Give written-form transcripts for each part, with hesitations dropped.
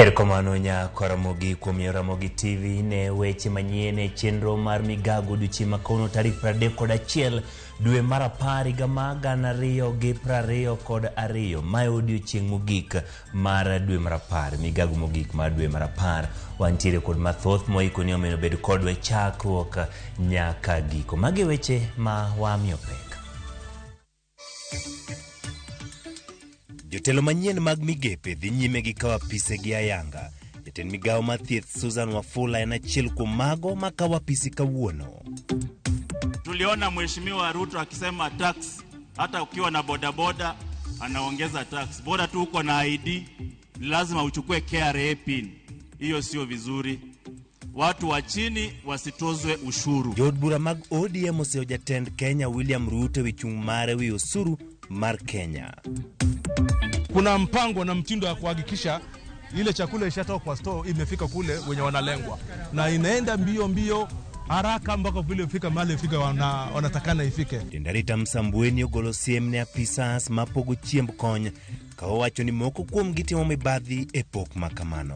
Erokamano nyako Ramogi kuom miyo Ramogi TV ne weche manyien e chenro mar migago odiochieng' ma kawuono tarik 31 dwe mar apar higa mar 2022. Mae odiochieng' mogik mar dwe mar apar, migago mogik mar dwe mar apar. Wantiere kod mathoth moiko ni omiyo bed kodwa e chakruok nyaka giko. Magi weche ma wamiyo pek. Jotelo manyien mag migepe dhi nyime gi kawo apisegi ayanga. Jatend migawo mar thieth Susan Wafula en achiel kuom mago ma kawo apisi kawuono. Tuliona Mheshimiwa Ruto akisema tax, hata ukiwa na bodaboda anaongeza tax. Bora tu uko na ID, lazima uchukue KRA pin. Hiyo sio vizuri. Watu wa chini wasitozwe ushuru. Jood bura mag ODM oseyo jatend Kenya William Ruto ewi chung' mare wi osuru mar Kenya. Kuna mpango na mtindo wa kuhakikisha ile chakula ishatoka kwa store imefika kule wenye wanalengwa, na inaenda mbio mbio haraka mpaka vile ifika mahali ifika wanatakana ifike. Jatend Msambweni ogolo siem ne apisas mapogo chiemb kony ka owacho ni moko kuomgi timo mibadhi e pok ma kamano.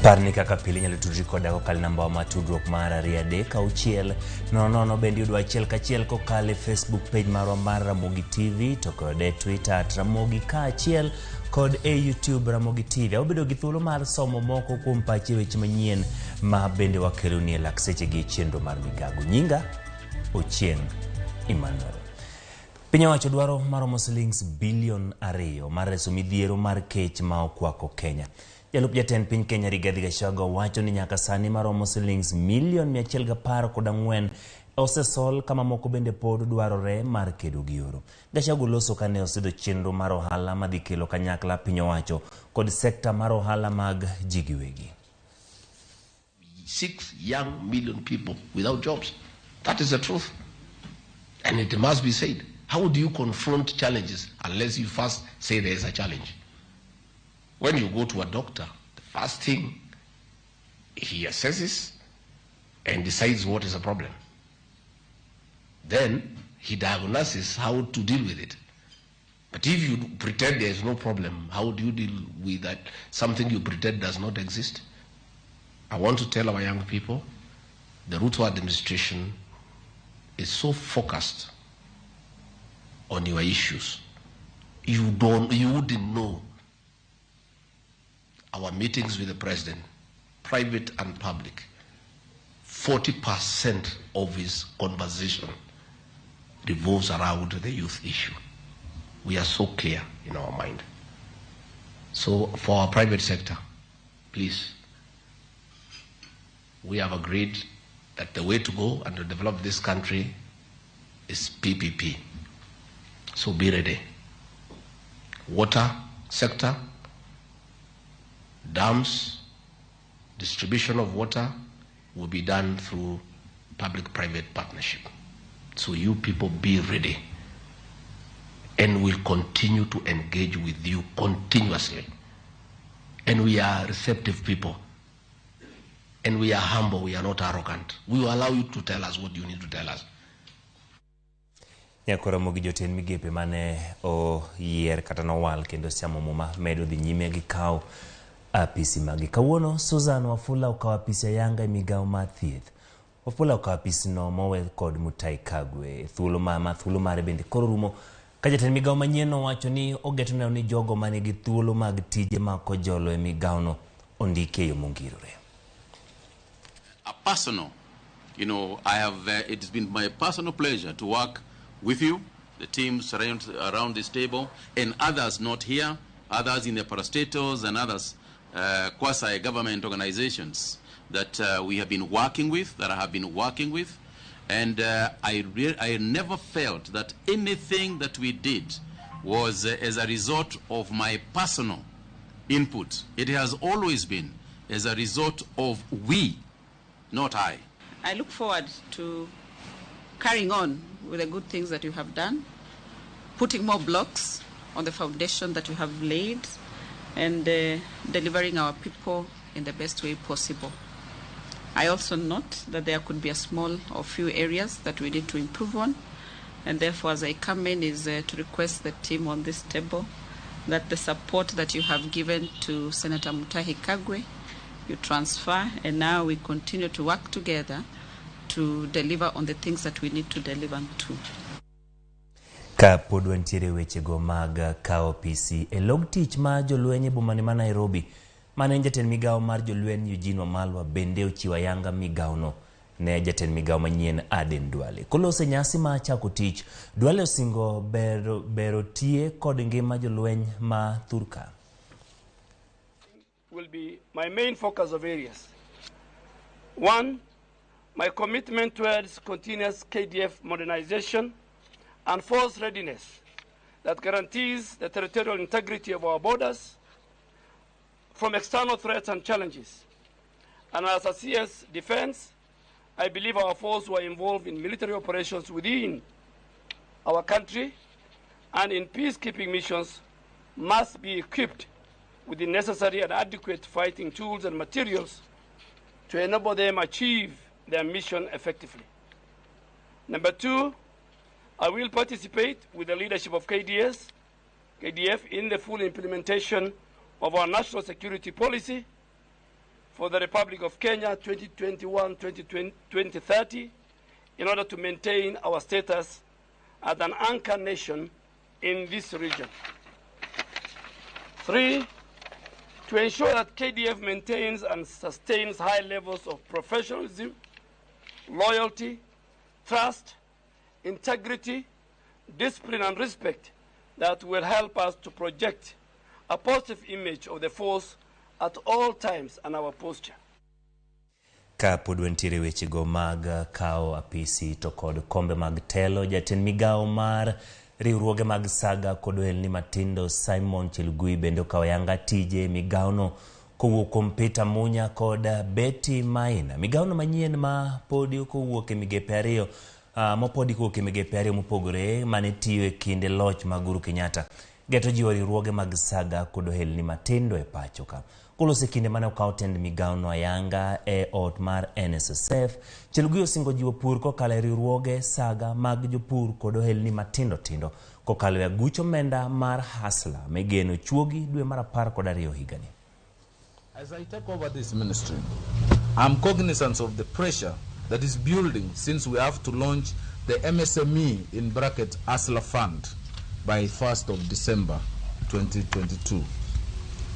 Par ni kaka pile inyalo tudri koda kokalo e namba wa mar tudruok mar 236 00. Bende yudwa achiel kachiel kokalo e Facebook page marwa mar Ramogi TV to kod e Twitter @Ramogi kaachiel kod e YouTube Ramogi TV. Wabedo gi thuolo mar somo moko kuom pachi e weche manyien ma bende wakeloni e lak seche gi e chenro mar migago. Nyinga Ochieng Emmanuel. Piny owacho dwaro maromo silings bilion 2 mar reso midhiero mar kech ma okwako Kenya. Jalup jatend piny Kenya Rigathi Gachagua wacho ni nyaka sani maromo silings milion 114 osesol kama moko bende pod dwarore mar kedo gi oro. Gachagua loso kane osidho chenro mar ohala madhi kelo kanyakla piny owacho kod sekta mar ohala mag ji giwegi. 6 young million people without jobs. That is the truth. And it must be said. How do you confront challenges unless you first say there is a challenge? When you go to a doctor, the first thing he assesses and decides what is a problem. Then he diagnoses how to deal with it. But if you pretend there is no problem, how do you deal with that? Something you pretend does not exist? I want to tell our young people, the Ruto administration is so focused on your issues. You wouldn't know our meetings with the president, private and public. 40% of his conversation revolves around the youth issue. We are so clear in our mind. So for our private sector, please, we have agreed that the way to go and to develop this country is PPP. So be ready. Water sector, dams, distribution of water will be done through public-private partnership. So you people be ready. And we'll continue to engage with you continuously. And we are receptive people. And we are humble, we are not arrogant. We will allow you to tell us what you need to tell us. Nyakoromo gi jotend migepe mane oyier kata nowal kendo siamo muma medo dhi nyime gi kawo apisi magi. Kawuono Susan Wafula okawo apisi ayanga e migawo mar thieth. Wafula okawo apisino mowe kod Mutahi Kagwe e thuolo ma thuolo mare bende koro rumo ka jatend migawo manyien owacho ni ogeto neno ni jogo manigi thuolo mag tije ma kojolo e migawono ondiki e yo mongirore. A personal, you know, I have, it's been my personal pleasure to work with you, the teams around this table, and others not here, others in the parastatals and others quasi-government organizations that we have been working with, that I have been working with. And I never felt that anything that we did was as a result of my personal input. It has always been as a result of we, not I. I look forward to carrying on with the good things that you have done, putting more blocks on the foundation that you have laid, and delivering our people in the best way possible. I also note that there could be a small or few areas that we need to improve on, and therefore as I come in is to request the team on this table that the support that you have given to Senator Mutahi Kagwe, you transfer, and now we continue to work together to deliver on the things that we need to deliver to. Ka pod wantiere wechego mag kawo PC e log tich ma jolweny e bomane ma Nairobi, mane en jatend migawo mar jolweny Eugene Wamalwa bende ochiwo ayanga migawono ne jatend migawo manyien Aden Duale. Kolose nyasi ma chako tich, Duale osingo bero, bero tie kod ngima jolweny ma thurka. Will be my main focus of areas. One, my commitment towards continuous KDF modernization and force readiness that guarantees the territorial integrity of our borders from external threats and challenges. And as a CS Defense, I believe our force were involved in military operations within our country and in peacekeeping missions must be equipped with the necessary and adequate fighting tools and materials to enable them achieve their mission effectively. Number two, I will participate with the leadership of KDF in the full implementation of our national security policy for the Republic of Kenya 2021-2030 in order to maintain our status as an anchor nation in this region. Three, to ensure that KDF maintains and sustains high levels of professionalism, loyalty, trust, integrity, discipline, and respect that will help us to project a positive image of the force at all times and our posture. Ka pod wantiere wechego mag kawo apisi to kod kombe mag telo, jatend migawo mar riwruoge mag saga kod ohelni matindo Simon Chelugui bende okawo ayanga tije migawono kowuok kuom Peter Munya kod Betty Maina. Migawono manyien ma podi kowuok e migepe ariyo mopodi kowuok e migepe ariyo mopogore mane tiyo e kinde loch mag Uhuru Kenyatta geto jiwo riwruoge mag saga kod ohelni matindo e pacho ka. Kolose kinde mane okaw tend migawono ayanga e ot mar NSSF, Chelugui osingo jiwo pur kokalo e riwruoge saga mag jopur kod ohelni matindo tindo kokalo e aguch omenda mar Hustler migeno chuogi dwe mar 12 higani. As I take over this ministry, I'm cognizant of the pressure that is building since we have to launch the MSME in bracket Hustler Fund by 1st of December 2022.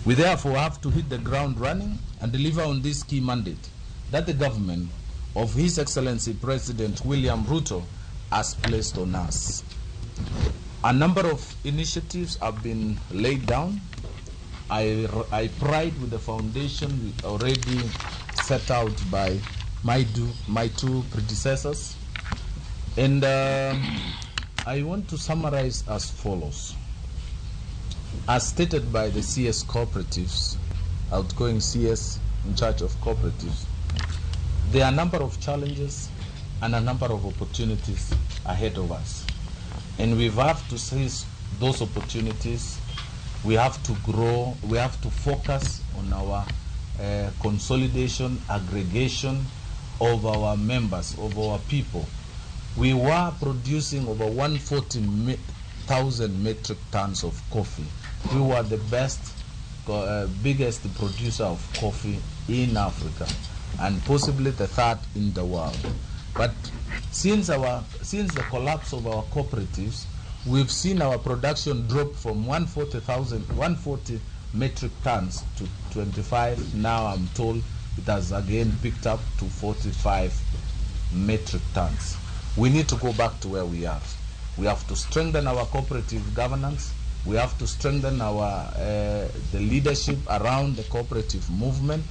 We therefore have to hit the ground running and deliver on this key mandate that the government of His Excellency President William Ruto has placed on us. A number of initiatives have been laid down. I pride with the foundation already set out by my two predecessors. And I want to summarize as follows. As stated by the CS Cooperatives, outgoing CS in charge of cooperatives, there are a number of challenges and a number of opportunities ahead of us. And we have to seize those opportunities. We have to grow, we have to focus on our consolidation, aggregation of our members, of our people. We were producing over 140,000 metric tons of coffee. We were the best, biggest producer of coffee in Africa, and possibly the third in the world. But since the collapse of our cooperatives, we've seen our production drop from 140 metric tons to 25. Now I'm told it has again picked up to 45 metric tons. We need to go back to where we are. We have to strengthen our cooperative governance. We have to strengthen our the leadership around the cooperative movement.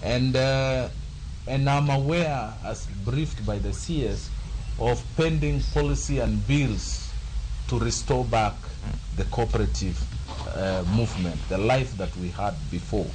And I'm aware, as briefed by the CS, of pending policy and bills to restore back the cooperative movement, the life that we had before.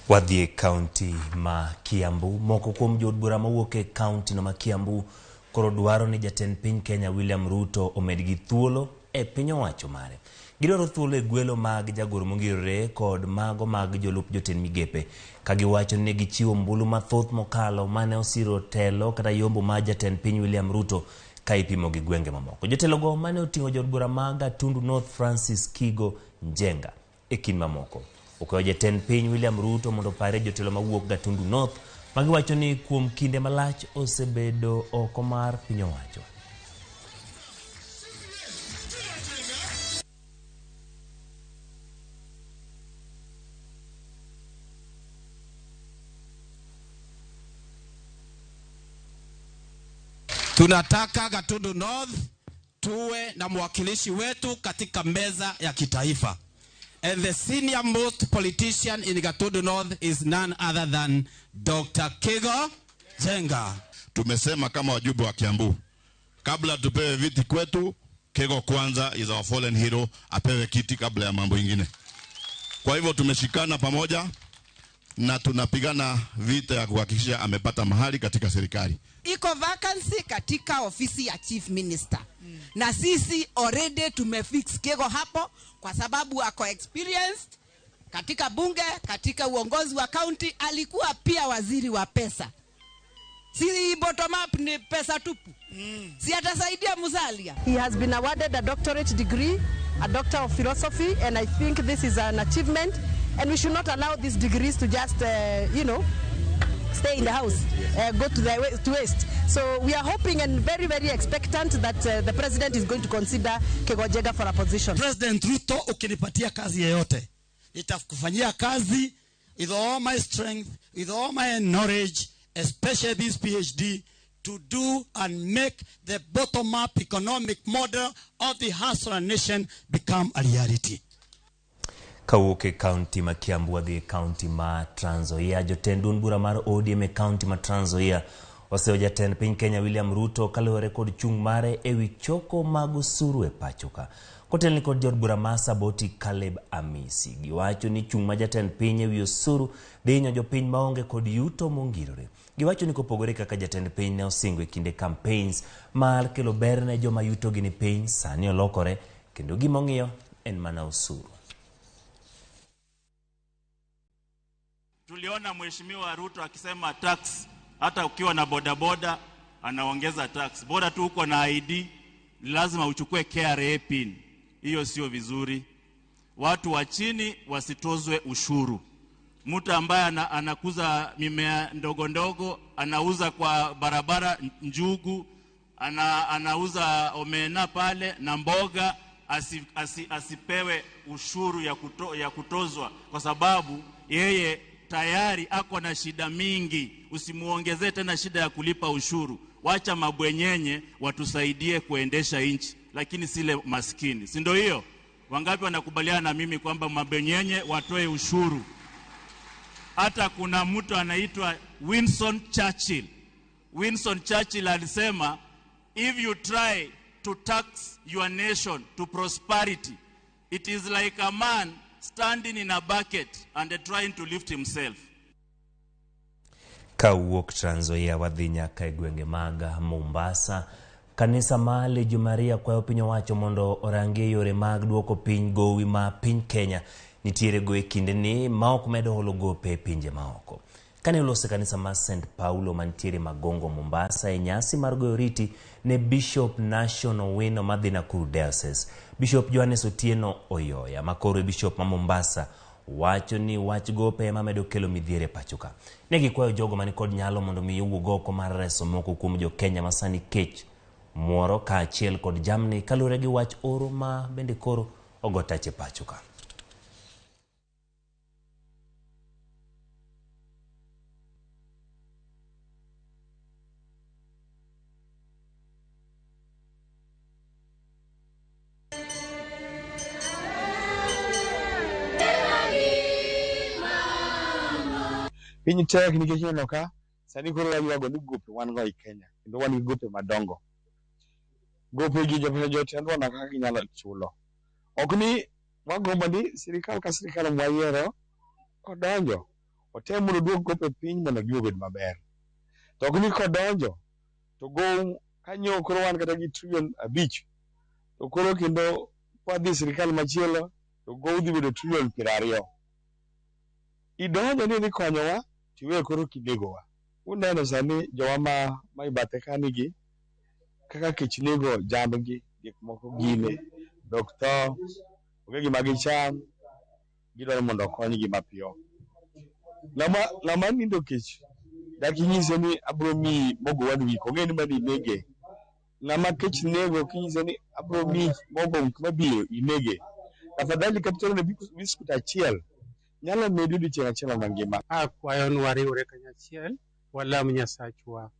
Wadhi e kaunti ma Kiambu. Moko kuom jood bura mawuok e kaunti no ma Kiambu koro dwaro ni jatend piny Kenya William Ruto omedgi thuolo e piny owacho mare. Gidwaro thuolo e gwelo mag jagoro mongirore kod mago mag jolup jotend migepe ka giwacho ni gichiwo ombulu mathoth mokalo mane osiro telo kata yombo mar jatend piny William Ruto ka ipimo gi gwenge mamoko. Jotelogo mane oting'o jood bura ma Gatundu North Francis Kigo Njenga e kind mamoko. Okwayo jatend piny William Ruto mondo opare jotelo mawuok Gatundu North magiwacho ni kuom kinde malach osebedo oko mar piny owacho. Tunataka Gatundu North tuwe na mwakilishi wetu katika meza ya kitaifa. And the senior most politician in Gatundu North is none other than Dr. Kigo Njenga. Tumesema kama wajumbe wa Kiambu, kabla tupewe viti kwetu, Kigo kwanza is our fallen hero, apewe kiti kabla ya mambo ingine. Kwa hivyo tumeshikana pamoja na tunapigana vita ya kuhakikisha amepata mahali katika serikali. Iko vacancy katika ofisi ya chief minister. Na sisi already tumefix Kigo hapo kwa sababu ako experienced katika bunge, katika uongozi wa county, alikuwa pia waziri wa pesa. Si bottom up ni pesa tupu. Si atasaidia Musalia. He has been awarded a doctorate degree, a doctor of philosophy, and I think this is an achievement. And we should not allow these degrees to just, stay in the house, go to the to waste. So we are hoping and very, very expectant that the president is going to consider Kigo Njenga for a position. President Ruto, ukinipatia kazi yeyote, nitakufanyia kazi with all my strength, with all my knowledge, especially this PhD, to do and make the bottom-up economic model of the Hustler Nation become a reality. Kawuok e kaunti ma Kiambu wadhi e kaunti ma Trans Nzoia. Jotend duond bura mar ODM e kaunti ma Trans Nzoia oseyo jatend piny Kenya William Ruto kaluwore kod chung' mare ewi choko mag osuru e pacho ka. Kotelni kod jaod bura ma Saboti Caleb Amisi, giwacho ni chung' ma jatend piny ewi osuru dhi hinyo jopiny maonge kod yuto mongirore. Giwacho ni kopogore kaka jatend piny ne osingo e kinde campaigns mar kelo ber ne joma yutogi ni piny, sani olokore kendo gima ong'iyo en mana osuru. Tuliona Mheshimiwa Ruto akisema tax, hata ukiwa na bodaboda anaongeza tax. Bora tu uko na ID, lazima uchukue KRA pin. Hiyo sio vizuri. Watu wa chini wasitozwe ushuru. Mtu ambaye anakuza mimea ndogo ndogo, anauza kwa barabara njugu, anauza omena pale na mboga, asipewe ushuru ya kutozwa, kwa sababu yeye tayari ako na shida mingi. Usimuongezee tena shida ya kulipa ushuru. Wacha mabwenyenye watusaidie kuendesha nchi, lakini sile maskini. Si ndio hiyo? Wangapi wanakubaliana na mimi kwamba mabwenyenye watoe ushuru? Hata kuna mtu anaitwa Winston Churchill. Winston Churchill alisema, if you try to tax your nation to prosperity, it is like a man standing in a bucket and trying to lift himself. Kawuok Trans Nzoia wadhi nyaka e gwenge mag Mombasa. Kanisa mar Legio Maria kwayo piny owacho mondo orangie yore mag duoko piny gowi ma piny Kenya nitiere go e kindeni ma ok medo holo gope e pinje maoko. Kane oloso kanisa mar St. Paulo mantiere Magongo Mombasa e nyasi mar goyo oriti ne Bishop Nation Owino madhi Nakuru Diocese, Bishop Johannes Otieno Oyoya makoro e Bishop ma Mombasa wacho ni wach gope ema medo kelo midhiero e pacho ka. Ne gikwayo jogo mani kod nyalo mondo mi owuog oko mar reso moko kuom jo-Kenya ma sani kech muoro kaachiel kod jamni kaluwore gi wach oro ma bende koro ogo tach e pacho ka. Piny tek nikech ineno ka sani koro waywago ni gope wan go e Kenya kendo wan gi gope madongo. Gope gi jotendwa na kaka ginyalo chulo. Ok ni wagombo ni sirikal ka sirikal mwayiero kodonjo otem mondo oduok gope piny mondo gima obed maber. To ok ni kodonjo to gow kanyo koro wan kata gi trilion 5 To koro kendo kwadhi e sirikal machielo to gowi dhi bedo trilion 20. Idonjo ni idhi konyowa tiwe koro kinegowa. Uneno sani jowa ma e bathe kani gi kaka kech nego jambgi, gik moko gine, dhok tho, onge gima gicham, gidwaro mondo okonygi mapiyo. Ng'ama nindo kech dak inyise ni abiro miyi mogo one week, ong'e ni mano inege. Ng'ama kech nego kinyise ni abiro miyi mogo wik mabiro, inege. Afadhali kata terone biskut achiel, nyalo medi odiochieng' achiel mangima. Akwayo ni wariwre kanyachiel, walam Nyasachwa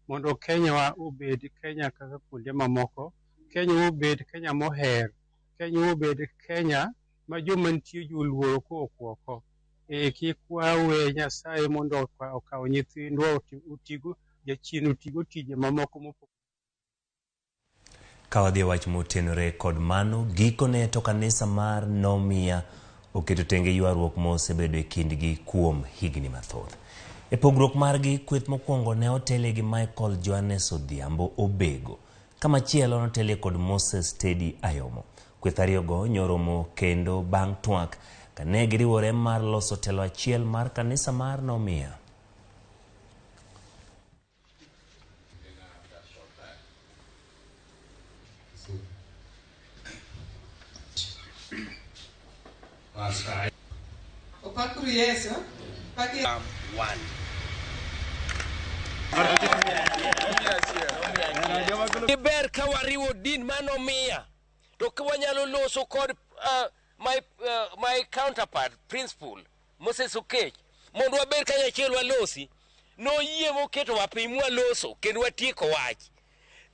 mondo Kenya wa obed Kenya kaka kuonde mamoko, Kenya obed Kenya moher, Kenya obed Kenya ma joma nitie joluoro kowuok oko. Kik wawe Nyasaye mondo okaw nyithindwa otigo jachien otigo tije mamoko mopogore. Ka wadhi e wach motenore kod mano, gikone to kanisa mar Nomia oketo tenge ywaruok mosebedo e kindgi kuom higni mathoth. E pogruok margi, kweth mokwongo ne otele gi Michael Johannes Odhiambo Obego, kamachielo notele kod Moses Teddy Ayomo. Kweth ariyogo nyoromo kendo bang' twak kane giriwore mar loso telo achiel mar kanisa mar Nomia. Opakuru Yesu. Paki Ber ka wariwo din manomiya to ka wanyalo loso kod my counterpart principal Moses Okech mondo waber kanyachiel walosi. Noyie moketowa piny mwaloso kendo watieko wach.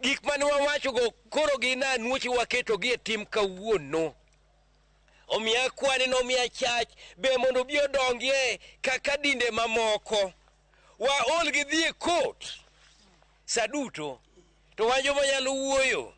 Gik mane wawachogo koro gin anuoche waketogi e tim kawuono. Omiyo akwani nomiya chach be mondo obi odongie kaka dinde mamoko. Waol gi dhi e kot sa duto to wan joma nyalo wuoyo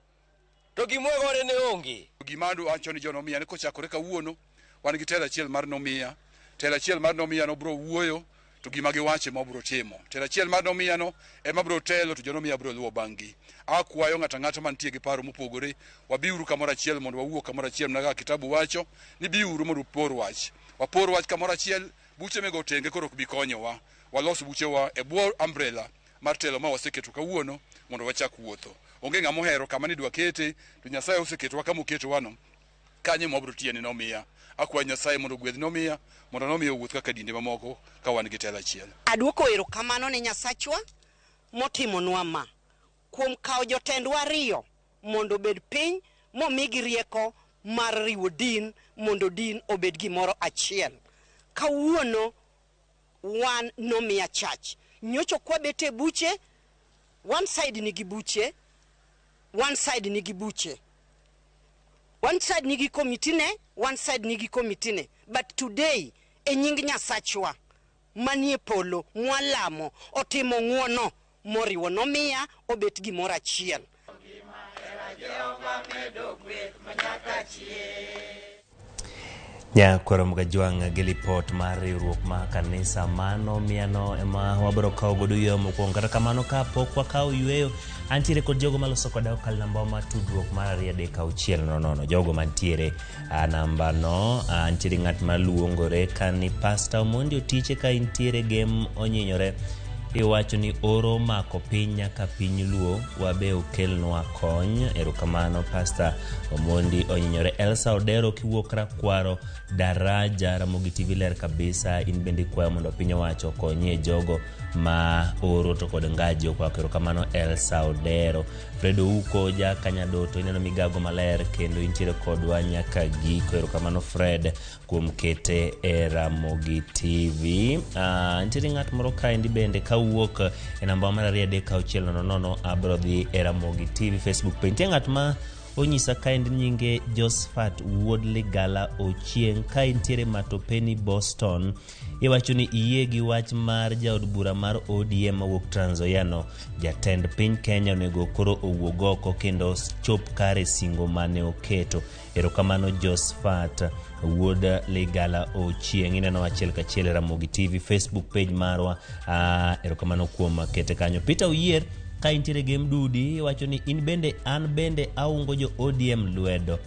to gimwagore ne onge. Gima wacho ni jonomiya ni kochakore kawuono wan gi telo achiel mar nomiya. Telo achiel mar nomiya no biro wuoyo to gima giwacho ema biro timo. Telo achiel mar nomiya no ema biro telo to jonomiya biro luwo bang'-gi. Akwayo ng'ato ang'ata mantie gi paro mopogore, wabiuru kamoro achiel mondo wawuo kamoro achiel mana kaka kitabu wacho ni biuru mondo upor wach. Wapor wach kamoro achiel, buche mego tenge koro ok bi konyowa. Walos buchewa e bwo umbrella mar telo ma waseketo kawuono mondo wachak wuotho. Onge ng'ama ohero kama nidwa kete, to Nyasaye oseketowa kama oketowano. Kanyo ema wabiro tiye ni nomiya. Akwayo Nyasaye mondo ogwedh nomiya, mondo nomiya owuoth kaka dinde mamoko ka wan gi telo achiel. Aduoko erokamano ne Nyasachwa motimonwa ma kuom kawo jotendwa ariyo mondo obed piny momigi rieko mar riwo din mondo din obed gimoro achiel. Kawuono wan nomiya church. Nyocha kwabet e buche, one side nigi buche, one side nigi buche. One side nigi committee ne, one side nigi committee ne. But today, e nying Nyasachwa manie polo mwalamo otimo ng'uono moriwo nomiya obet gimoro achiel. Nyakwaro Mgajwang' gi lipot mar riwruok mar kanisa mano miyano ema wabiro kawo godo yweyo mokwongo. Kata kamano kapok wakawo yweyo, antiere kod jogo maloso koda okal namba mar tudruok mar 2 3 6 0 0. Jogo mantiere namba no, antiere ng'at maluongore kani Pastor Omondi Otiche ka intiere gem onyinyore. Iwacho ni oro mako piny nyaka piny Luo, wabe okelnwa kony. Erokamano Pastor Omondi Onyinyore. Elsa Odero kiwuok Rakwaro Daraja, Ramogi TV ler kabisa. In bende ikwayo mondo piny owacho okonyie jogo ma oro to kod ngaji okwako. Erokamano Elsa Odero. Fred Ouko ja Kanyadoto, ineno migago maler kendo intiere kodwa nyaka giko. Erokamano Fred kuom kete e Ramogi TV. Nitiere ng'at moro kaendi bende kawuok e namba mar 2 3 6 0 0 abiro dhi e Ramogi TV Facebook page. Nitie ng'at ma onyisa kaendi nyinge Josephat Wuod Ligala Ochieng' ka intiere Matopeni Boston. Iwacho ni iyie gi wach mar jaod bura mar ODM mawuok Trans Nzoia no. Jatend piny Kenya onego koro owuog oko kendo chop kare singo mane oketo. Erokamano Josephat Wuod Ligala Ochieng'. Ineno achiel kachiel e Ramogi TV Facebook page marwa. Erokamano kuom kete kanyo. Peter Oyier Ka intiere Gem Dudi iwacho ni in bende an bende aungo jo ODM lwedo.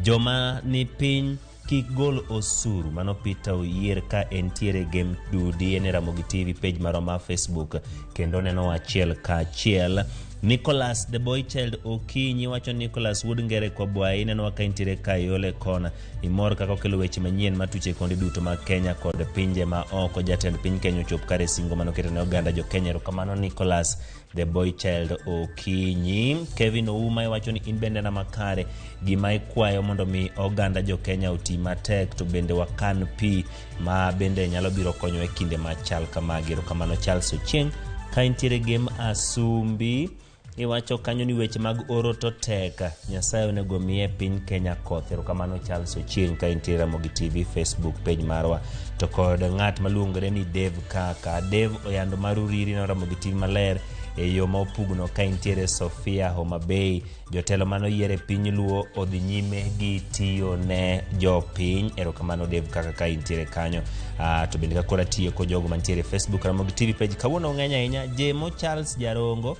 Joma ni piny kik gol osuru. Mano Peter Oyier ka entiere Gem Dudi en e Ramogi TV page marwa ma Facebook kendo neno achiel ka achiel. Nicholas the boy child Okinyi wacho Nicholas wuod Ngere Kwabwayi nenowa ka intiere Kayole kona. Imor kaka okelo weche manyien matuche kuonde duto mag Kenya kod pinje ma oko. Jatend piny Kenya ochop kare singo manoketo ne oganda jo Kenya. Erokamano Nicholas the boy child Okinyi. Kevin Ouma iwacho ni in bende na makare gima ikwayo mondo mi oganda jo Kenya oti matek to bende wakan pi ma bende nyalo biro konyo e kinde machal kamagi. Erokamano Charles Ochieng. Ka intiere Gem Asumbi iwacho kanyo ni weche mag oro to tek Nyasaye onego miye piny Kenya koth. Erokamano Charles Ochieng ka intiere Ramogi TV Facebook page marwa. To kod ng'at maluongore ni Dave Kaka. Dave Oyando mar Uriri no Ramogi TV maler e yo ma opugno ka intiere Sofia Homa Bay. Jotelo mane oyier e piny Luo odhi nyime gi tiyo ne jopiny. Erokamano Dave Kaka ka intiere kanyo. To bende ka koro atieko jogo mantiere e Facebook Ramogi TV page kawuono ong'eny ahinya. Jemo Charles Jarongo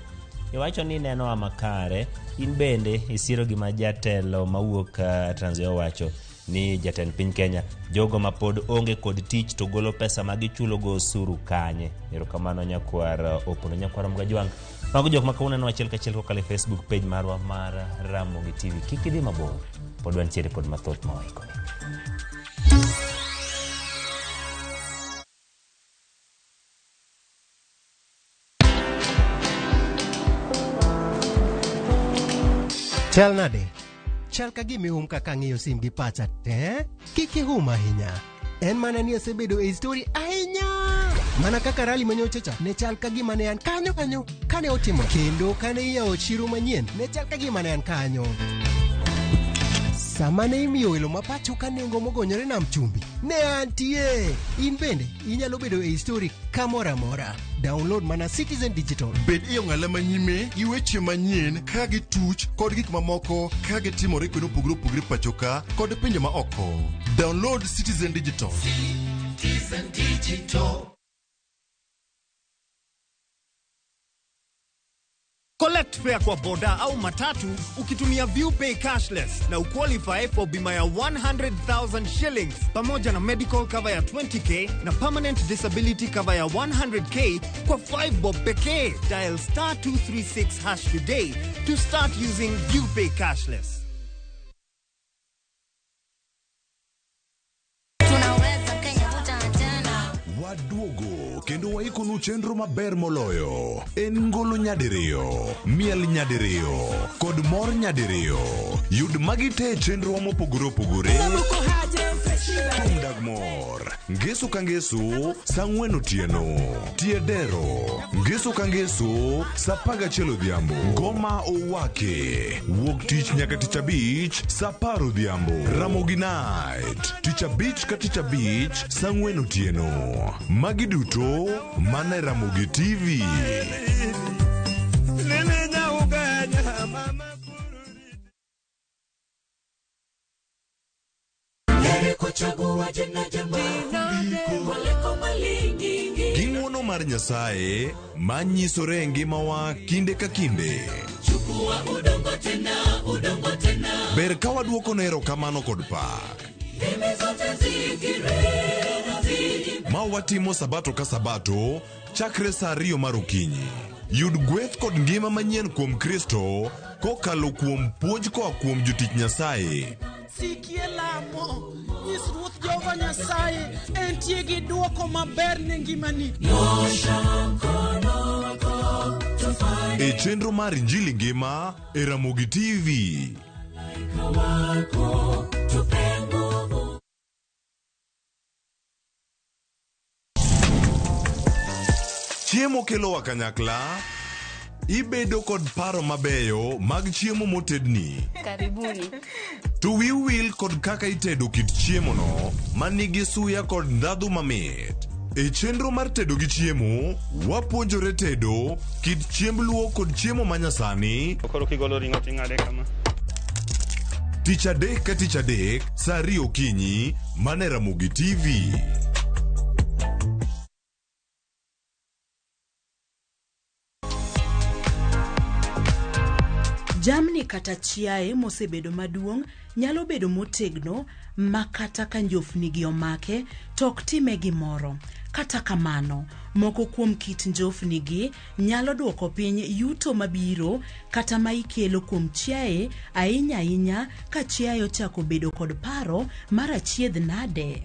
iwacho ni neno makare in bende isiro gima jatelo mawuok Trans Nzoia owacho ni jatend piny Kenya jogo ma pod onge kod tich to golo pesa ma gichulo go osuru kanye. Erokamano nyakwar Opondo nyakwar Mgajwang'. Mago jok ma kawuono neno achiel kachiel kokalo e Facebook page marwa mar Ramogi TV. Kik idhi mabor, pod wantiere pod mathoth ma waikoni. Chal nade? Chal ka gima ihum kaka ang'iyo sim gi pacha te. Kik ihum ahinya. En mana ni asebedo e histori ahinya. Mana kaka rali manyocha cha ne chal ka gima ne an kanyo kanyo kane otimo kendo kane iyawo chiro manyien ne chal ka gima ne an kanyo. Sama ne imiyo welo ma pacho ka nengo mogonyore nam chumbi, ne antie. In bende inyalo bedo e histori kamoro amora. Download mana Citizen Digital. Bed e ong'ala manyime gi weche manyien kaka gituch kod gik mamoko kaka gitimore kuonde mopogore opogore pacho ka kod pinje ma oko. Download Citizen Digital. Citizen Digital. Collect fare kwa boda au matatu ukitumia ViewPay cashless na uqualify for bima ya 100,000 shillings pamoja na medical cover ya 20k na permanent disability cover ya 100k kwa 5 bob pekee. Dial star 236 hash today to start using ViewPay cashless. Tunaweza Kenya tutaachana. Waduogo kendo waikonu chenro maber moloyo. En ngolo nyadiriyo, miel nyadiriyo, kod mor nyadiriyo. Yud magi te e chenrowa mopogore opogore. Thum dag mor. Ngeso ka ngeso, sa ang'wen otieno. Tie dero. Ngeso ka ngeso, sa 11 odhiambo. Ngoma owake. Wuok tich nyaka tich abich, sa 10 odhiambo. Ramogi Night. Tich abich ka tich abich, sa 4 otieno. Magi duto, mana e Ramogi TV. Gi ng'wono mar Nyasaye ma nyisore e ngimawa kinde ka kinde. Ber ka waduokone erokamano kod pak. Ma watimo sabato ka sabato chakre sa 2 mar okinyi. Yud gweth kod ngima manyien kuom Kristo kokalo kuom puonj koa kuom jotich Nyasaye. Sikie lamo, nyis Ruoth Jehova Nyasaye entie gi dwoko maber ne ngimani. E chenro mar Injili Ngima e Ramogi TV. Chiemo kelowa kanyakla. Ibedo kod paro mabeyo mag chiemo motedni. Karibuni. To wiu wil kod kaka itedo kit chiemono manigi suya kod ndhadhu mamit. E chenro mar tedo gi chiemo, wapuonjore tedo kit chiemb luo kod chiemo manyasani. Koro kigolo ring'o ting'ade kama. Tich adek ka tich adek, sa 2 okinyi, mana e Ramogi TV. Jamni kata chiaye mosebedo maduong' nyalo bedo motegno ma kata ka njofnigi omake to ok time gimoro. Kata kamano, moko kuom kit njofnigi nyalo duoko piny yuto mabiro kata ma ikelo kuom chiaye ahinya ahinya ka chiaye ochako bedo kod paro mar achiedh nade.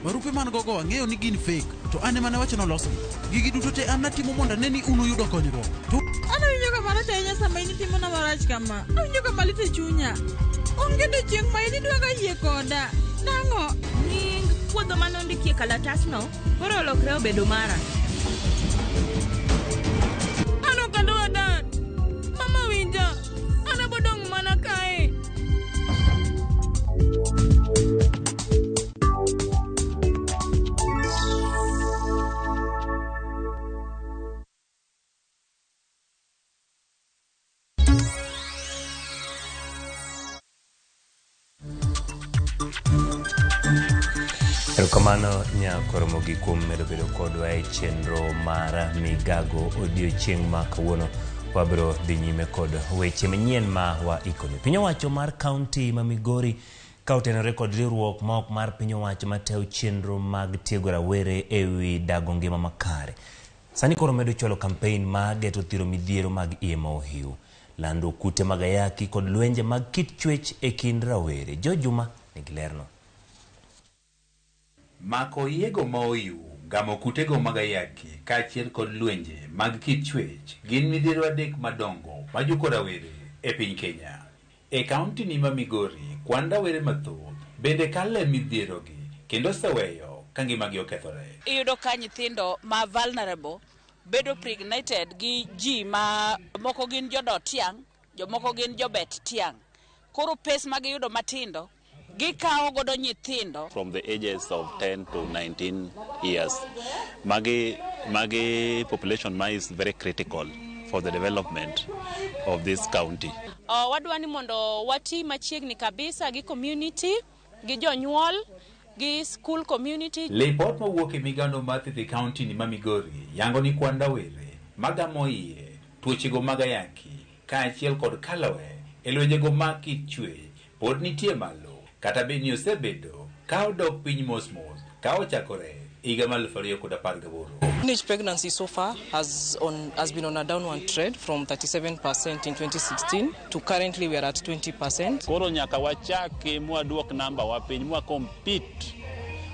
Barupe man gogo ang'eyo ni gin fake, to an ema ne wacho nolosgi. Gigi duto te an natimo mondo ane ni un uyudo konyruok. To An awinjo ka marach ahinya sama in itimona marach kama. Awinjo ka malit e chunya. Onge odiechieng' ma in idwaga yie koda. Nang'o? Nying puodho mane ondikie kalatasno koro olokre obedo mara. An ok adwa dar. Mama winja. An abodong' mana kae. Erokamano nyakoromogi kuom medo bedo kodwa e chenro mar Migago odiochieng' ma kawuono. Wabiro dhi nyime kod weche manyien ma waikoni. Piny owacho mar kaunti ma Migori ka otenore kod riwruok ma ok mar piny owacho matayo chenro mag tiego rawere e wi dago ngima makare. Sani koro medo chwalo kampein mage to thiro midhiero mag iye ma ohiu, lando kute mag ayaki kod lwenje mag kit chwech e kind rawere. George Juma nigi lerno. Mako iyego ma ohiu, gamo kutego mag ayaki kaachiel kod lwenje mag kit chwech gin midhiero adek madongo majuko rawere e piny Kenya. E kaunti ni ma Migori, kwan rawere mathoth bende kalo e midhierogi kendo oseweyo ka ngimagi okethore. Iyudo ka nyithindo ma vulnerable bedo pregnated gi ji ma moko gin jodo tiang', jomoko gin jobet tiang'. Koro pes ma giyudo matindo gikawo godo nyithindo. From the ages of 10 to 19 years. Magi, magi population ma is very critical for the development of this county. Wadwa ni mondo wati machiegni kabisa gi community, gi jonyuol, gi school community. Lipot mowuok e migao mar thieth e kaunti ni ma Migori yango ni kwan rawere magamo iye, tuochego mag ayaki kaachiel kod kaloe e lwenjego mag kit chwech pod nitie malo kata bed ni osebedo ka odok piny mos mos ka ochakore higa mar 2018. Teenage pregnancy so far has been on a downward trend from 37% in 2016 to currently we are at 20%. Koro nyaka wachaki mwaduok namba wa piny mwa compete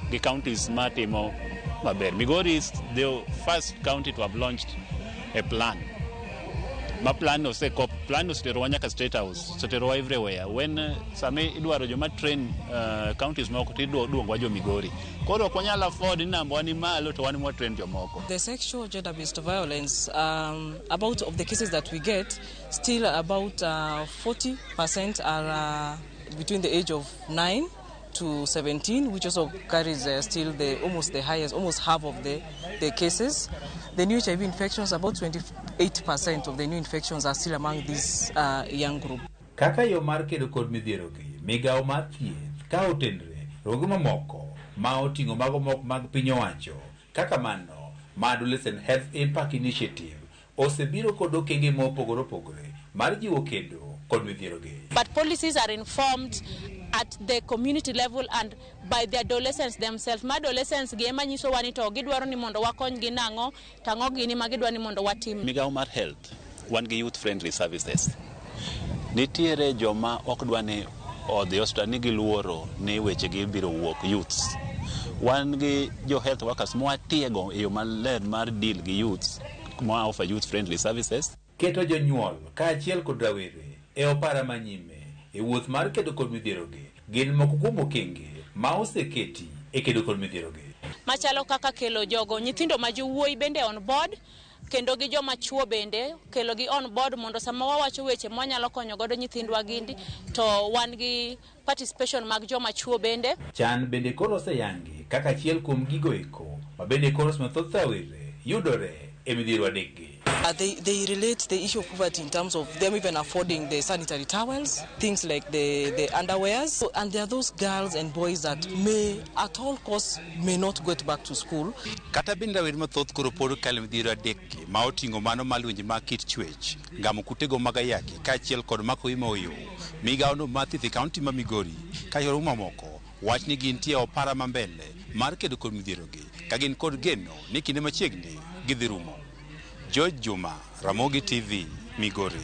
gi counties matimo maber. Migori is the first county to have launched a plan. Ma plan osekop, plan oseterowa nyaka State House, oseterowa everywhere. When sami idwaro joma train counties moko to iduongowa jo Migori. Koro ok wanyal afford ni namba wa ni malo to wan mwa train jomoko. The sexual gender-based violence, about of the cases that we get, still about 40% are between the age of 9 to 17, which also carries still the almost the highest, almost half of the cases. The new HIV infections, about 28% of the new infections are still among this young group. Kaka yo mar kedo kod midhierogi, migao mar thieth ka otenre rogo mamoko ma oting'o mago mok mag piny owacho kaka mano ma Adolescent Health Impact Initiative osebiro kod okenge mopogore opogore mar jiwo kedo kod midhierogi. But policies are informed at the community level and by the adolescents themselves. Ma adolescents gi ema nyisowa ni to gidwaro ni mondo wakony gi nang'o, tang'o gini ma gidwaro ni mondo watim. Migao mar health wan gi youth friendly services. Nitiere joma ok dwa ni odhi osiptal ni giluoro ni wechegi biro wuok youths. Wan gi jo health workers mwatiego e yo maler mar deal gi youths, mwa offer youth friendly services. Keto jonyuol kaachiel kod rawere e opara manyime e wuoth mar kedo kod midhierogi gin moko kuom okenge ma oseketi e kedo kod midhierogi. Machalo kaka kelo jogo nyithindo ma jowuoyi bende on board kendo gi joma chuo bende kelo gi on board mondo sama wawacho weche mwanyalo konyo godo nyithindwa gindi to wan gi participation mag joma chuo bende. Chan bende koro oseyangi kaka achiel kuom gigo eko ma bende koro mathoth rawere yudore e midhiero adekgi. They relate the issue of poverty in terms of them even affording the sanitary towels, things like the underwears. So, and there are those girls and boys that may, at all costs, may not get back to school. Kata bende rawere mathoth koro pod kalo midhiero adekgi ma oting'o mano mar lwenje mag kit chwech, gamo kutego mag ayaki kaachiel kod mako imo oyoo. Migawono mar thieth e kaunti ma Migori kaachiel mamoko wach ni gintie e opara ma mbele mar kedo kod midhierogi ka gin kod geno ni kinde machiegni gidhi rumo. George Juma, Ramogi TV, Migori.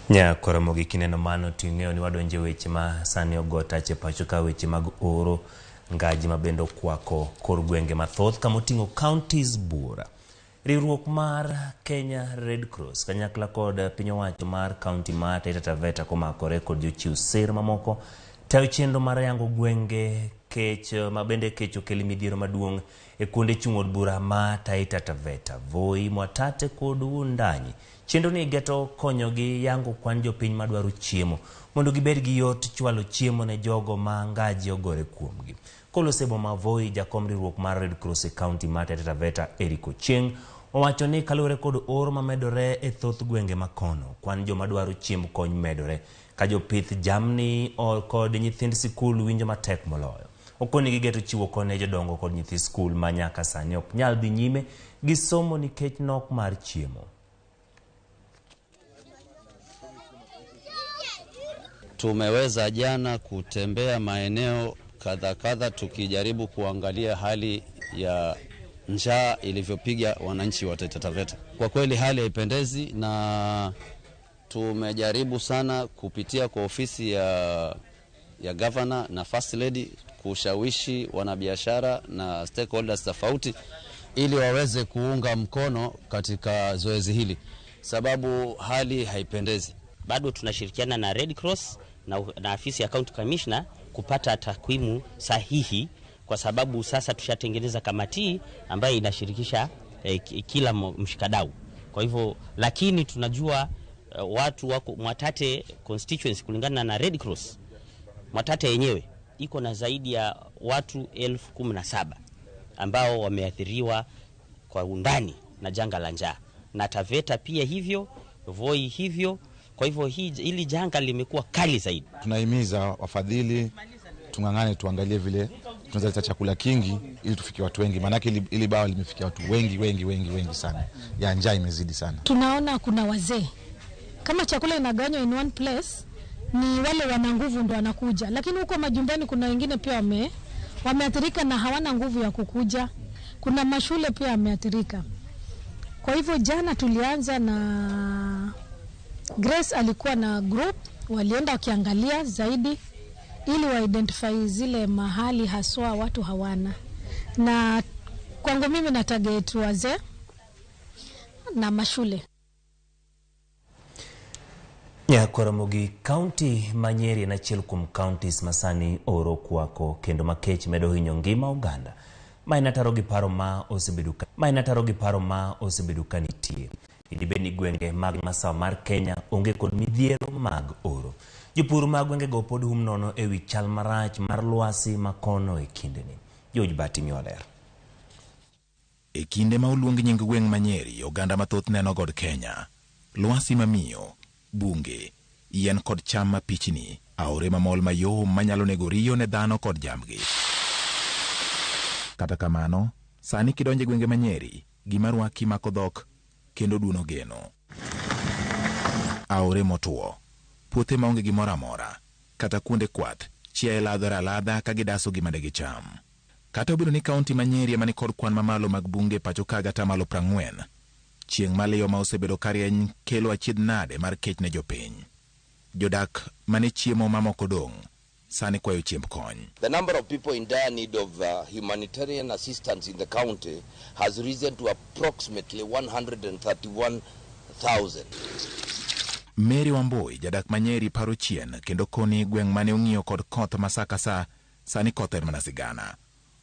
Nyakora mogik kineno mano to ing'eyo ni wadonjo e weche ma sani ogo tach e pacho ka weche mag oro ngaji ma bende okwako kor gwenge mathoth kama oting'o counties buora. Riwruok mar Kenya Red Cross kanyakla kod piny owacho mar county mar Taita Taveta komakore kod jochiw sir mamoko tayo chenro mar yango gwenge kech ma bende kech okelo midhiero maduong' e kuonde chung' od bura ma Taita Taveta, Voi, Mwatate kod Wundanyi. Chenro ni geto konyogi yango kwan jopiny madwaro chiemo mondo gibed gi yot chwalo chiemo ne jogo ma ngaji ogore kuomgi. Kolose boma Voi, jakom riwruok mar Red Cross e county mar Taita Taveta Eric Ochieng owacho ni kaluwore kod oro mamedore e thoth gwenge makono, kwan joma dwaro chiemb kony medore ka jopith jamni kod nyithind sikul winjo matek moloyo. Okoni gigeto chiwo kony ne jodongo kod nyithi skul ma nyaka sani ok nyal dhi nyime gi somo nikech nok mar chiemo. Tumeweza jana kutembea maeneo kadha kadha tukijaribu kuangalia hali ya njaa ilivyopiga wananchi wa Taita Taveta. Kwa kweli hali haipendezi, na tumejaribu sana kupitia kwa ofisi ya governor na first lady kushawishi wanabiashara na stakeholders tofauti ili waweze kuunga mkono katika zoezi hili, sababu hali haipendezi. Bado tunashirikiana na Red Cross na afisi ya County Commissioner kupata takwimu sahihi, kwa sababu sasa tushatengeneza kamati ambayo inashirikisha kila mshikadau. Kwa hivyo, lakini tunajua watu wako Mwatate constituency kulingana na Red Cross, Mwatate yenyewe iko na zaidi ya watu 17,000 ambao wameathiriwa kwa undani na janga la njaa, na Taveta pia hivyo, Voi hivyo. Kwa hivyo hili janga limekuwa kali zaidi. Tunahimiza wafadhili tung'ang'ane, tuangalie vile tunaweza leta chakula kingi ili tufikie watu wengi, maana ili bawa limefikia watu wengi wengi wengi wengi sana. Ya njaa imezidi sana. Tunaona kuna wazee, kama chakula inagawanywa in one place ni wale wana nguvu ndo wanakuja, lakini huko majumbani kuna wengine pia wameathirika na hawana nguvu ya kukuja. Kuna mashule pia yameathirika. Kwa hivyo jana tulianza na Grace alikuwa na group, walienda wakiangalia zaidi ili wa identify zile mahali haswa watu hawana. Na kwangu mimi na target wazee na mashule. Nyakoromogi county ma Nyeri en achiel kuom counties masani oro kwako kendo makech medo hinyo ngima oganda. Ma en ataro gi paro ma osebedo ka nitie. Idibed ni gwenge mag masawa mar Kenya onge kod midhiero mag oro. Jopur mag gwengego pod hum nono ewi chal marach mar lwasi makono e kindeni. George Bati miwaler. E kinde ma oluong nying gweng' ma Nyeri, oganda mathoth neno god Kenya. Lwasi mamiyo, bunge, yien kod cham mapichni, aore mamol mayom manyalo nego riyo ne dhano kod jambgi. Kata kamano, sani kidonjo e gwenge ma Nyeri, gima rwaki mako dhok kendo duono geno. Aore motwo, puothe maonge gimoro amora, kata kuonde kwath, chiaye ladhore aladha ka gidaso gima de gicham. Kata obedo ni kaunti ma Nyeri ema nikod kwan mamalo mag bunge pacho ka gatamalo 40, chieng' maliyo ma osebedo karieny kelo achiedh nade mar kech ne jopiny. Jodak mane chiemo mamoko dong' sani kwayo chiemb kony. The number of people in dire need of humanitarian assistance in the county has risen to approximately 131,000. Mary Wambui, jadak ma Nyeri paro chien kendo koni gweng' mane ong'iyo kod koth ma sa ka sa, sani koth en mana sigana.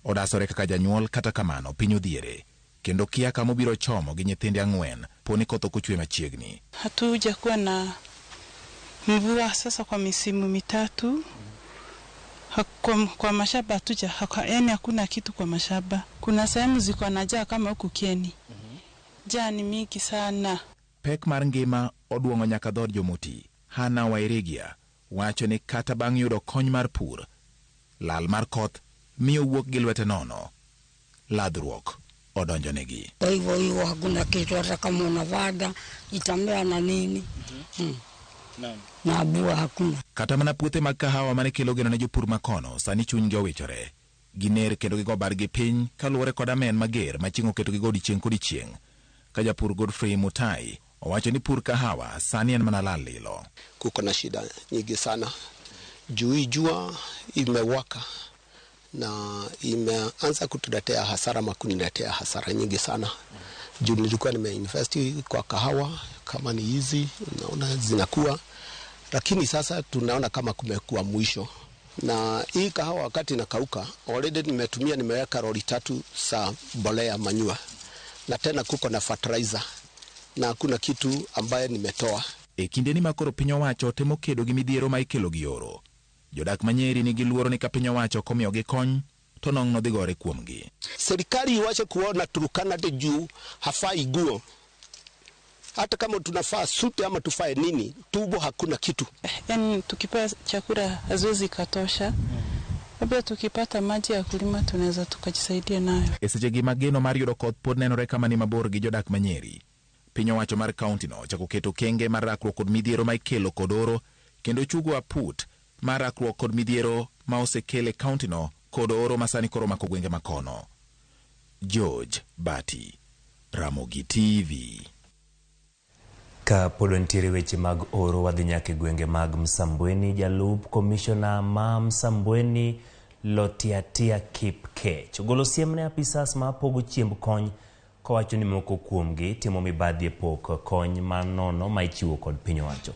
Odasore kaka janyuol, kata kamano piny odhiere. Kendo kia kama obiro chomo gi nyithinde 4 poni koth ok ochwe machiegni. Hatujakuwa na mvua sasa kwa misimu mitatu. Kwa mashamba hatuja, yani hakuna kitu kwa mashamba. Kuna sehemu ziko na njaa kama huku Kieni. Njaa ni mingi sana. Pek mar ngima oduong'o nyaka dhood jomoti. Hana Wairigia wacho ni kata bang' yudo kony mar pur, lal mar koth miyo wuok gi lwete nono. Ladhruok odonjonegi. Kwa hivyo hiyo hakuna kitu, hata kama unavada itamea na nini. Na bua hakuna. Kata mana puothe mag kahawa mane kelo geno ne jopur makono sani chunygi owichore. Giner kendo gigo bargi piny kaluwore kod amen mager ma chieng' oketogi go odiechieng' kodiechieng'. Ka japur Godfrey Mutai owacho ni pur kahawa sani en mana lal lilo. Kuko na shida nyingi sana. Juu jua imewaka na imeanza kutuletea hasara, makuniletea hasara nyingi sana. Juu nilikuwa nimeinvest kwa kahawa kama ni hizi naona zinakuwa, lakini sasa tunaona kama kumekuwa mwisho. Na hii kahawa wakati inakauka already nimetumia, nimeweka lori 3 za mbolea manyua, na tena kuko na fertilizer na hakuna kitu ambaye nimetoa. E kinde ni makoro piny owacho temo kedo gi midhiero ma ikelo gi oro. Jodak ma Nyeri nigi luoro ni ka piny owacho ok omiyogi kony to nong'no dhi gore kuomgi. Serikali iwache kuona Turkana de juu hafai guo. Hata kama tunafaa suti ama tufae nini, tubo hakuna kitu. Yani tukipewa chakula haziwezi katosha. Labda tukipata maji ya kulima tunaweza tukajisaidia nayo. E sechegi ma geno mar yudo koth pod nenore kama ni mabor gi jodak ma Nyeri. Piny owacho mar kaunti no ochako keto kenge mar rakruok kod midhiero ma ikelo kod oro kendo chugo aput mar rakruok kod midhiero ma osekel e kaunti no kod oro ma sani koro omako gwenge makono. George Bati, Ramogi TV. Ka pod wantiere weche mag oro, wadhi nyaka e gwenge mag Msambweni. Jalup komishona ma Msambweni Lotiatia Kipkech ogolo siem ne apisas ma pogo chiemb kony kowacho ni moko kuomgi timo mibadhi e pok kony manono ma ichiwo kod piny owacho.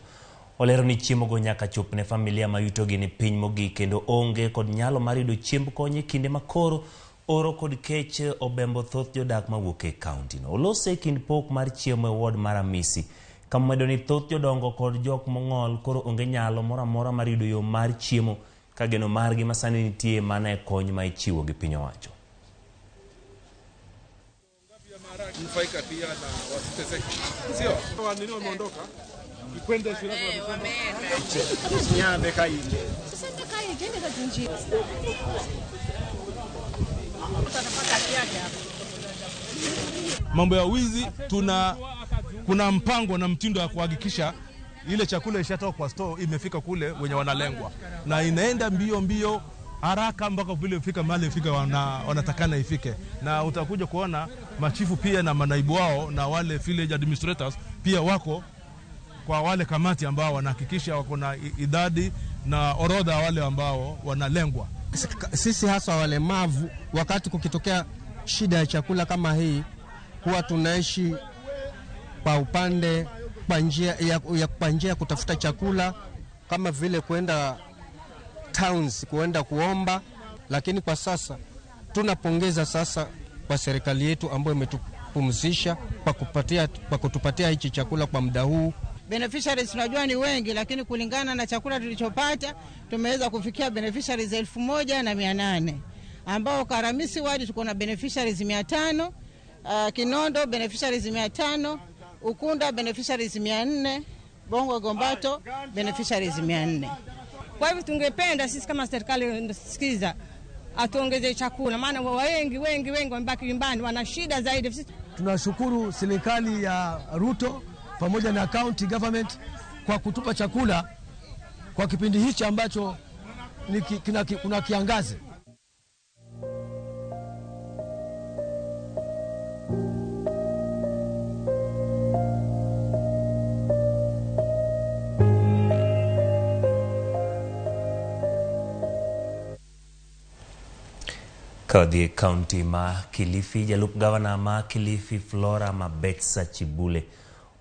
Olero ni chiemogo nyaka chop ne familia ma yutogi ni piny mogik kendo onge kod nyalo mar yudo chiemb kony e kinde ma koro oro kod kech obembo thoth jodak mawuok e kaunti no. Olose e kind pok mar chiemo e ward mar Amisi, kamedo ni thoth jodongo kod jok mong'ol koro onge nyalo moro amora mar yudo yo mar chiemo ka geno margi ma sani nitie mana e kony ma ichiwo gi piny owacho. Nufaika pia na wasiteseke. Sio? Wanini wameondoka? Kikwende shule wameenda. Mambo ya wizi, kuna mpango na mtindo wa kuhakikisha ile chakula ishatoka kwa store imefika kule wenye wanalengwa, na inaenda mbio mbio haraka mpaka vile ifika mahali ifika wanatakana ifike. Na utakuja kuona machifu pia na manaibu wao na wale village administrators pia wako kwa wale kamati ambao wanahakikisha wako na idadi na orodha wale ambao wanalengwa. Sisi hasa walemavu, wakati kukitokea shida ya chakula kama hii, huwa tunaishi kwa upande kwa njia ya kutafuta chakula kama vile kwenda towns kuenda kuomba. Lakini kwa sasa tunapongeza sasa kwa serikali yetu ambayo imetupumzisha kwa kutupatia hichi chakula kwa muda huu. Beneficiaries tunajua ni wengi, lakini kulingana na chakula tulichopata tumeweza kufikia beneficiaries 1800, ambao Karamisi wadi tuko na beneficiaries 500, Kinondo beneficiaries 500, Ukunda beneficiaries 400, Bongo Gombato beneficiaries 400. Kwa hivyo tungependa sisi kama serikali sikiza atuongeze chakula, maana wengi wengi wengi wamebaki nyumbani wana shida zaidi. Tunashukuru serikali ya Ruto pamoja na county government kwa kutupa chakula kwa kipindi hichi ambacho ni kuna kiangazi. Kadhi county ma Kilifi, jalup gavana ma Kilifi Flora Mabetsa Chibule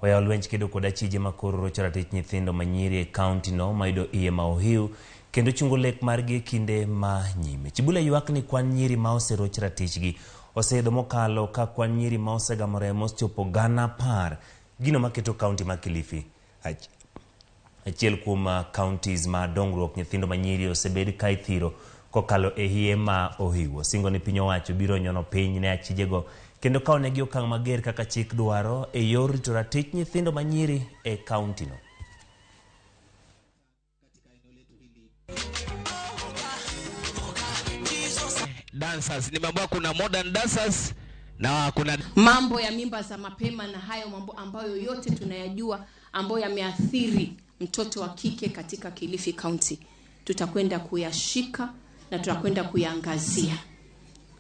oyawo lwenj kedo kod achije makoro rocho ratich nyithindo manyiri e county no mayudo iye ma ohiu kendo chungo lek margi e kinde ma nyime. Chibule ywak ni kwan nyiri ma oseroch ratichgi Oseidho mokalo ka kwan nyiri ma osegamo remo osechopo 10,000. Gino maketo kaunti ma Kilifi achiel kuom counties ma dongruok nyithindo manyiri osebed ka ithiro kokalo e hiye ma ohiwo. Singo ni piny owacho biro nyono piny ne achijego kendo kawo negi okang' mager kaka chik dwaro e yor rito ratich nyithindo manyiri e kaunti no. Dancers, nimeambiwa kuna modern dancers na kuna mambo ya mimba za mapema na hayo mambo ambayo yote tunayajua ambayo yameathiri mtoto wa kike katika Kilifi County. Tutakwenda kuyashika na tutakwenda kuyaangazia.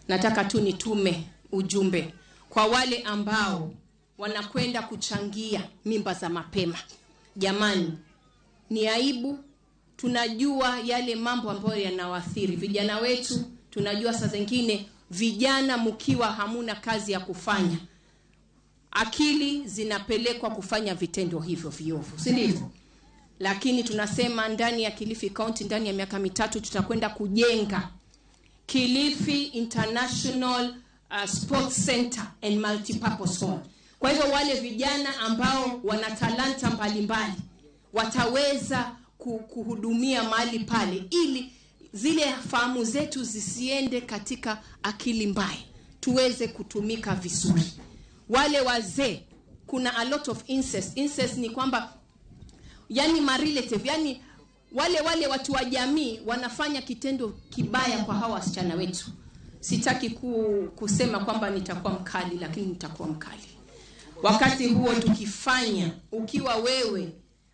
Nataka tu nitume ujumbe kwa wale ambao wanakwenda kuchangia mimba za mapema. Jamani, ni aibu. Tunajua yale mambo ambayo yanawaathiri vijana wetu. Tunajua saa zingine vijana mkiwa hamuna kazi ya kufanya, akili zinapelekwa kufanya vitendo hivyo viovu, si ndivyo? Lakini tunasema ndani ya Kilifi County, ndani ya miaka 3 tutakwenda kujenga Kilifi International Sports Center and Multipurpose Hall. Kwa hivyo wale vijana ambao wana talanta mbalimbali wataweza kuhudumia mahali pale, ili zile fahamu zetu zisiende katika akili mbaya, tuweze kutumika vizuri. Wale wazee, kuna a lot of incest. Incest ni kwamba yani marelative, yani wale watu wa jamii wanafanya kitendo kibaya kwa hawa wasichana wetu. Sitaki kusema kwamba nitakuwa mkali, lakini nitakuwa mkali. Wakati huo tukifanya, ukiwa wewe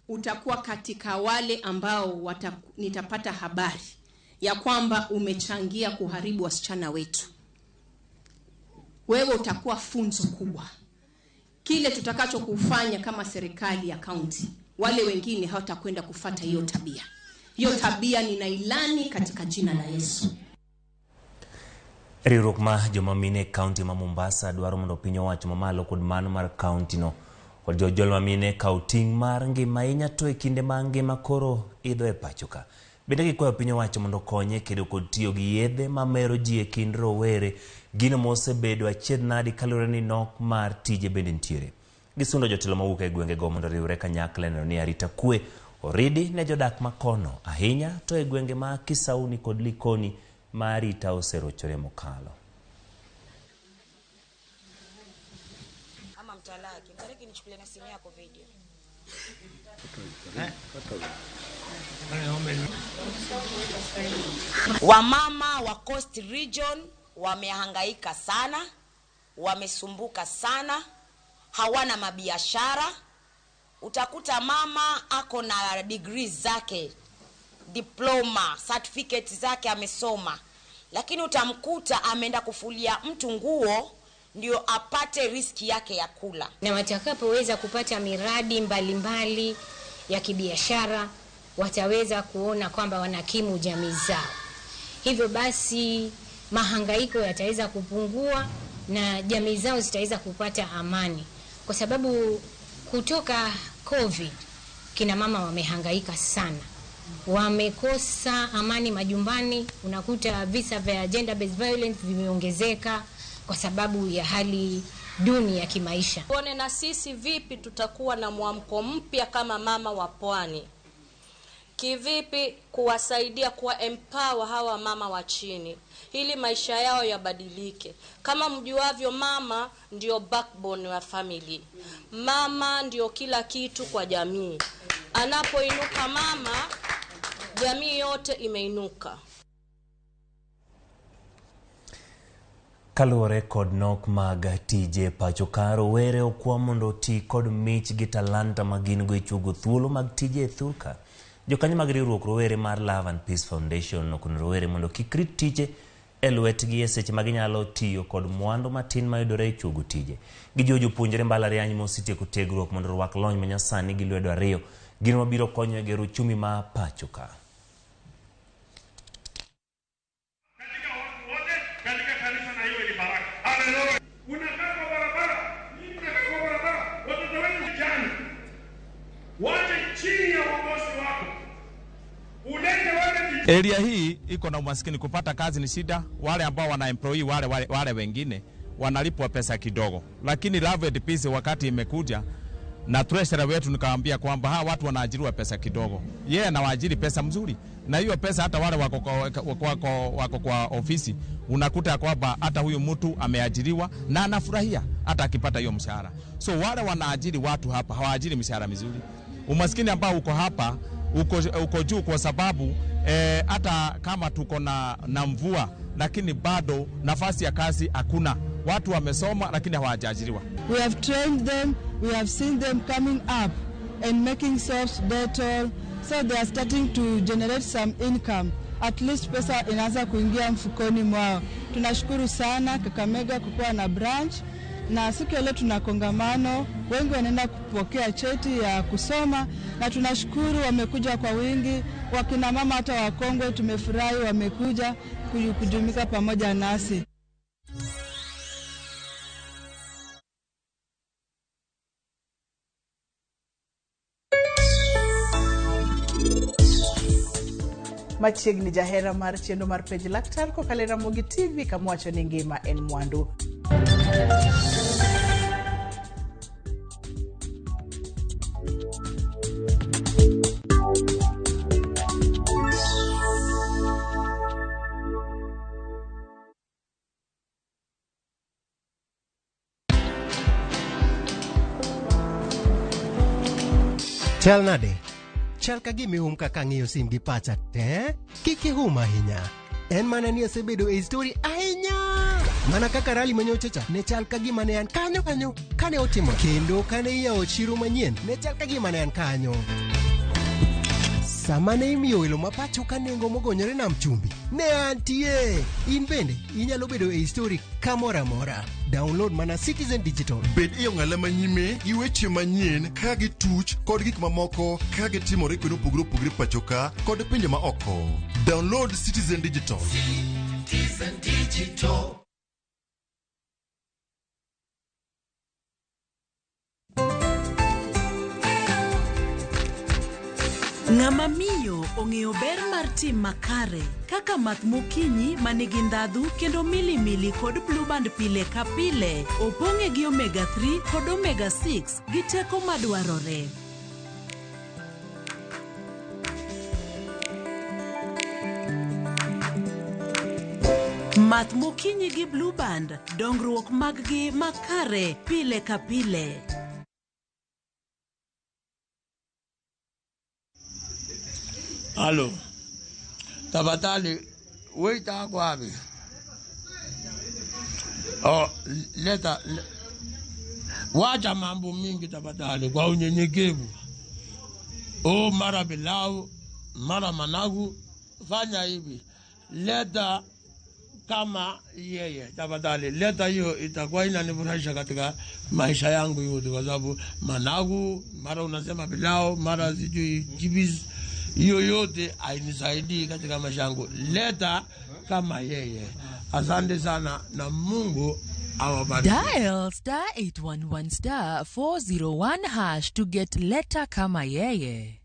utakuwa katika wale ambao nitapata habari ya kwamba umechangia kuharibu wasichana wetu, wewe utakuwa funzo kubwa. Kile tutakacho kufanya kama serikali ya county, wale wengine hawatakwenda kufata hiyo tabia. Hiyo tabia ninailani katika jina la Yesu. Riwruok ma joma mine e kaunti ma Mombasa dwaro mondo piny owacho mamalo kod mano mar kaunti no kod jojol ma mine kaw ting' mar ngima ahinya to e kinde ma ngima koro idho e pacho ka. Bende gikwayo piny owacho mondo okonye kedo kod tiyo gi yedhe mamero ji e kind rowere, gino mosebedo achiedh nadi kaluwore ni nok mar tije bende nitiere. Gisundo jotelo mawuok e gwengego mondo oriwre kanyakla neno ni arita kwe oridi ne jodak makono ahinya to e gwenge ma Kisauni kod Likoni ma arita oserochore mokalo. Ama mtalaki, mtalaki nichukulie na simu yako video. Wamama wa Coast Region wamehangaika sana, wamesumbuka sana, hawana mabiashara. Utakuta mama ako na degree zake, diploma, certificate zake amesoma, lakini utamkuta ameenda kufulia mtu nguo ndio apate riski yake ya kula. Na watakapoweza kupata miradi mbalimbali ya kibiashara, wataweza kuona kwamba wanakimu jamii zao. Hivyo basi mahangaiko yataweza kupungua na jamii zao zitaweza kupata amani. Kwa sababu kutoka COVID kina mama wamehangaika sana. Wamekosa amani majumbani, unakuta visa vya gender based violence vimeongezeka kwa sababu ya hali duni ya kimaisha. Tuone na sisi vipi tutakuwa na mwamko mpya kama mama wa pwani. Kivipi kuwasaidia kuwa empower hawa mama wa chini ili maisha yao yabadilike. Kama mjuavyo, mama ndio backbone wa family. Mama ndio kila kitu kwa jamii. Anapoinuka mama, jamii yote imeinuka. Kaluwore kod nok mag tije pacho ka, rowere okwa mondo oti kod mich gi talanta ma gin go e chuogo thuolo mag tije e thurka. Jokanyo mag riwruok rowere mar Love and Peace Foundation okono rowere mondo kik rit tije e lwetgi e seche ma ginyalo tiyo kod mwandu matin mayudore e chuogo tije. Gijiwo jopuonjre mbalariany mosetieko tiegruok mondo orwak lony manyasani gi lwedo ariyo, gino mabiro konyo e gero uchumi ma pacho ka. Wache chini ya uongozi wako, ulete wale vijana. Area hii iko na umaskini, kupata kazi ni shida. Wale ambao wana employee wale wengine wanalipwa pesa kidogo, lakini Love and Peace wakati imekuja na treasurer wetu nikamwambia kwamba hawa watu wanaajiriwa pesa kidogo, yeye yeah, anawaajiri pesa mzuri, na hiyo pesa hata wale wako kwa ofisi unakuta kwamba hata huyu mtu ameajiriwa na anafurahia hata akipata hiyo mshahara. So wale wanaajiri watu hapa hawaajiri mshahara mizuri. Umaskini ambao uko hapa uko juu kwa sababu hata kama tuko na mvua, lakini bado nafasi ya kazi hakuna. Watu wamesoma lakini hawajaajiriwa. We have trained them, we have seen them coming up and making soaps, Dettol, so they are starting to generate some income. At least pesa inaanza kuingia mfukoni mwao. Tunashukuru sana Kakamega kukuwa na branch, na siku ya leo tuna kongamano, wengi wanaenda kupokea cheti ya kusoma, na tunashukuru wamekuja kwa wingi, wakina mama hata wakongwe tumefurahi wamekuja kujumuika pamoja nasi. Machiegni jahera mar chenro mar Penj Laktar kokalo e Ramogi TV kama wacho ni ngima en mwandu. Chal nade? Chal ka gima ihum kaka ang'iyo sim gi pacha te? Kik ihum ahinya. En mana ni asebedo e story ahinya. Mana kaka rally manyocha cha ne chal ka gima ne an kanyo kanyo kane otimo. Kendo kane iyawo chiro manyien ne chal ka gima ne an kanyo. Sama ne imiyo welo ma pacho ka nengo mogonyore nam chumbi, ne antie. In bende inyalo bedo e story kamoro amora. Download mana Citizen Digital. Bed e ong'ala manyime gi weche manyien ka gituch kod gik mamoko ka gitimore kuonde mopogore opogore pacho ka kod pinje ma oko. Download Citizen Digital. Citizen Digital. Ng'ama miyo ong'eyo ber mar tim makare kaka math mokinyi manigi ndhadhu kendo milimili kod Blue Band pile ka pile opong'e gi omega 3 kod omega 6 gi teko madwarore. Math mokinyi gi Blue Band, dongruok mag-gi makare pile ka pile. Halo, tafadhali waiter ako wapi? Oh, leta wacha mambo mingi tafadhali, kwa unyenyekevu. Oh, mara pilau, mara managu, fanya hivi. Leta kama yeye tafadhali, leta hiyo, itakuwa inanifurahisha katika maisha yangu yote, kwa sababu managu, mara unasema pilau, mara sijui chips, hiyo yote hainisaidii katika maisha yangu. Leta kama yeye. Asante sana na Mungu awabariki. Dial star 811 star 401 hash to get leta kama yeye.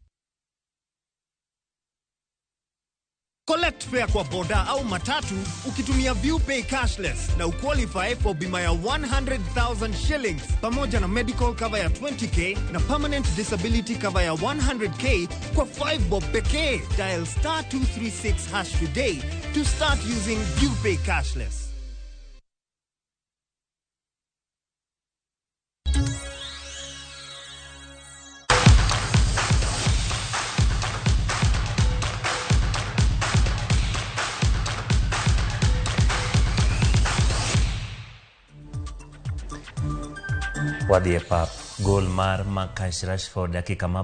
Collect fare kwa boda au matatu ukitumia ViewPay cashless na uqualify for bima ya 100,000 shillings pamoja na medical cover ya 20k na permanent disability cover ya 100k kwa 5 bob pekee. Dial star 236 hash today to start using ViewPay cashless. Wadhi e pap. Gol mar Marcus Rashford dakika ma